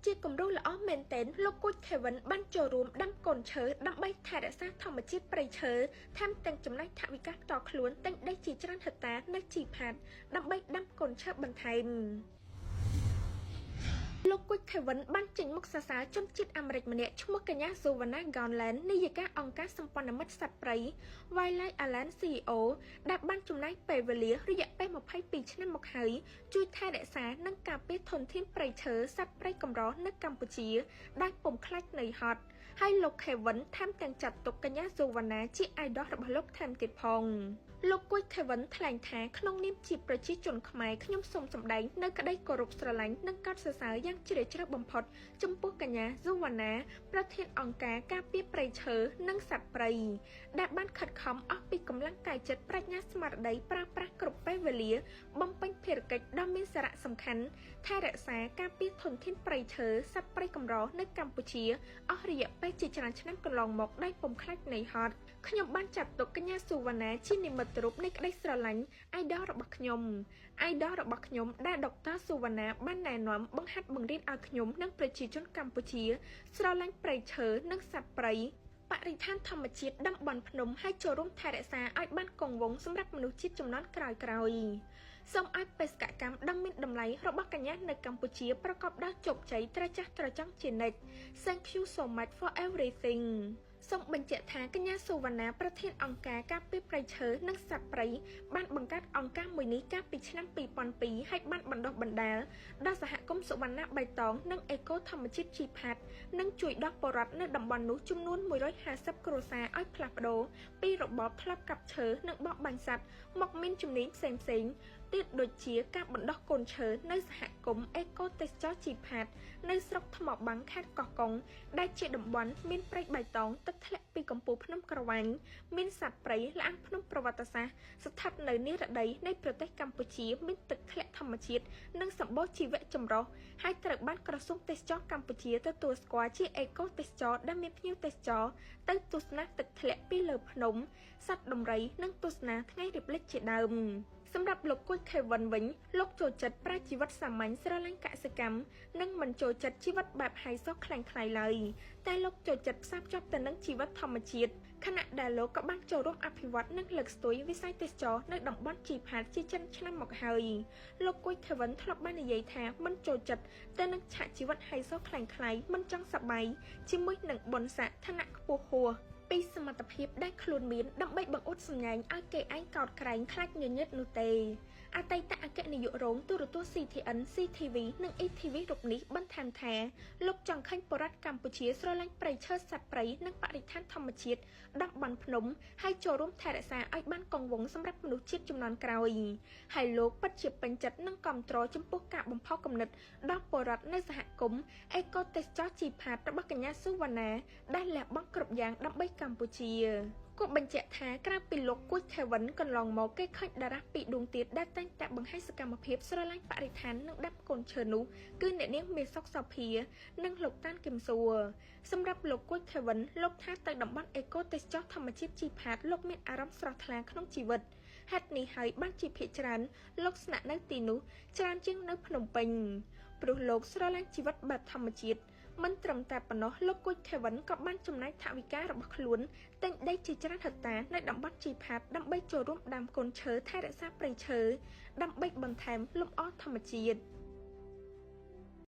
ជាគំរូល្អមែនទែនលោកគួចខេវិនបានចូលរួមដាំកូនឈើដើម្បីថែរក្សាធម្មជាតិព្រៃឈើថែមទាំងចំណាយថវិកាផ្ទាល់ខ្លួនទិញដីជាច្រើនហិកតានៅជីផាតដើម្បីដាំកូនឈើបន្ថែមលោកគួចខេវិនបានចេញមុខសរសើរជនជាតិអាមេរិកម្នាក់ឈ្មោះកញ្ញាសូវ៉ាណាហ្គោនឡែននាយិកាអង្គការសម្ព័ន្ធមិត្តសត្វព្រៃ Wildlife Alliance CEO ដែលបានចំណាយពេលវេលារយៈពេល22ឆ្នាំមកហើយជួយថែរក្សានិងការពារធនធានព្រៃឈើសត្វព្រៃកម្រនៅកម្ពុជាដោយពុំខ្លាចនឿយហត់ហើយលោកខេវិនថែមទាំងចាត់ទុកកញ្ញាសូវ៉ាណាជា idol របស់លោកថែមទៀតផងលោកគួចខេវិនថ្លែងថាក្នុងនាមជាប្រជាជនខ្មែរខ្ញុំសូមសម្ដែងនៅក្តីគោរពស្រឡាញ់និងកោតសរសើរយ៉ាងជ្រាលជ្រៅបំផុតចំពោះកញ្ញាស៊ូវ៉ាណាប្រធានអង្គការការពារព្រៃឈើនិងសត្វព្រៃដែលបានខិតខំអស់ពីកម្លាំងកាយចិត្តប្រាជ្ញាស្មារតីប្រើប្រាស់គ្រប់ពេលវេលាបំពេញភារកិច្ចដ៏មានសារៈសំខាន់ថែរក្សាការពារធនធានព្រៃឈើសត្វព្រៃកម្រនៅកម្ពុជាអស់រយៈពេលជាច្រើនឆ្នាំកន្លងមកដោយពុំខ្លាចនឿយហត់ខ្ញុំបានចាត់ទុកកញ្ញាស៊ូវ៉ាណាជានិមិត្តរូបនៃក្តីស្រឡាញ់ idol របស់ខ្ញុំ idol របស់ខ្ញុំដែលដុកទ័រស៊ូវ៉ាណាបានណែនាំបង្ហាត់បង្រៀនឲ្យខ្ញុំនិងប្រជាជនកម្ពុជាស្រឡាញ់ព្រៃឈើនិងសត្វព្រៃបរិស្ថានធម្មជាតិតំបន់ភ្នំហើយចូលរួមថែរក្សាឲ្យបានគង់វង្សសម្រាប់មនុស្សជាតិជំនាន់ក្រោយៗសូមឲ្យបេសកកម្មដ៏មានតម្លៃរបស់កញ្ញានៅកម្ពុជាប្រកបដោយជោគជ័យត្រចះត្រចង់ជានិច្ច Thank you so much for everything. សូមបញ្ជាក់ថាកញ្ញាសូវណ្ណាប្រធានអង្គការការពារព្រៃឈើនិងសត្វព្រៃបានបង្កើតអង្គការមួយនេះកាលពីឆ្នាំ2002ហើយបានបណ្ដុះបណ្ដាលដល់សហគមន៍សុវណ្ណាបៃតងនិងអេកូធម្មជាតិជីផាតនិងជួយដល់ពលរដ្ឋនៅតំបន់នោះចំនួន150គ្រួសារឲ្យផ្លាស់ប្ដូរពីរបបធ្លាប់កាប់ឈើនិងបរបាញ់សត្វមកមានជំនាញផ្សេងៗទៀតដូចជាការបណ្ដុះកូនឈើនៅសហគមន៍អេកូទេសចរជីផាតនៅស្រុកថ្មបាំងខេត្តកោះកុងដែលជាតំបន់មានព្រៃបៃតងទឹកធ្លាក់ពីកំពូលភ្នំក្រវាញមានសត្វព្រៃល្អាងភ្នំប្រវត្តិសាស្ត្រស្ថិតនៅនិរតីនៃប្រទេសកម្ពុជាមានទឹកធ្លាក់ធម្មជាតិនិងសម្បូរជីវៈចម្រុះហើយត្រូវបានក្រសួងទេសចរកម្ពុជាទទួលស្គាល់ជាអេកូទេសចរដែលមានភ្ញៀវទេសចរទៅទស្សនាទឹកធ្លាក់ពីលើភ្នំសត្វដំរីនិងទស្សនាថ្ងៃរៀបលិចជាដើមសម្រាប់លោកគួចខេវិនវិញលោកចូលចិត្តប្រើជីវិតសាមញ្ញស្រឡាញ់កសិកម្មនិងមិនចូលចិត្តជីវិតបែបហៃសូក្លែងក្លាយឡើយតែលោកចូលចិត្តផ្សារភ្ជាប់ទៅនឹងជីវិតធម្មជាតិខណៈដែលលោកក៏បានចូលរួមអភិវឌ្ឍនិងលើកស្ទួយវិស័យទេសចរនៅតំបន់ជីផាតជាច្រើនឆ្នាំមកហើយលោកគួយខេវិនធ្លាប់បាននិយាយថាមិនចូលចិត្តទៅនឹងឆាកជីវិតហៃសូក្លែងក្លាយមិនចង់សប្បាយជាមួយនឹងបុណ្យស័ក្តិឋានៈខ្ពស់ហួសពីសមត្ថភាពដែលខ្លួនមានដើម្បីបង្អួតសម្ញែងឲ្យគេឯងកោតក្រែងខ្លាចញញឹតនោះទេអតីតអគ្គនាយករងទូរទស្សន៍ CTN CTV និង ETV រូបនេះបន្ថែមថាលោកចង់ឃើញពលរដ្ឋកម្ពុជាស្រឡាញ់ព្រៃឈើសត្វព្រៃនិងបរិស្ថានធម្មជាតិតំបន់ភ្នំហើយចូលរួមថែរក្សាឲ្យបានគង់វង្សសម្រាប់មនុស្សជាតិជំនាន់ក្រោយហើយលោកពិតជាពេញចិត្តនិងគាំទ្រចំពោះការបំផុសគំនិតដល់ពលរដ្ឋនៅសហគមន៍អេកូទេសចរជីផាតរបស់កញ្ញាស៊ូវ៉ាណាដែលលះបង់គ្រប់យ៉ាងដើម្បីកម្ពុជាគួរបញ្ជាក់ថាក្រៅពីលោកគួចខេវិនកន្លងមកគេឃើញតារាពីរដួងទៀតដែលតែងតែបង្ហាញសកម្មភាពស្រឡាញ់បរិស្ថាននិងដាំកូនឈើនោះគឺអ្នកនាងមេសុកសោភានិងលោកតានគឹមសួរសម្រាប់លោកគួចខេវិនលោកថាទៅតំបន់អេកូទេសចរធម្មជាតិជីផាតលោកមានអារម្មណ៍ស្រស់ថ្លាក្នុងជីវិតហេតុនេះហើយបានជាភាគច្រើនលោកស្នាក់នៅទីនោះច្រើនជាងនៅភ្នំពេញព្រោះលោកស្រឡាញ់ជីវិតបែបធម្មជាតិមិនត្រឹមតែប៉ុណ្ណោះលោកគួចខេវិនក៏បានចំណាយថវិការបស់ខ្លួនទិញដីជាច្រើនហិកតានៅតំបន់ជីផាតដើម្បីចូលរួមដាំកូនឈើថែរក្សាព្រៃឈើដើម្បីបន្ថែមលម្អធម្មជាតិ។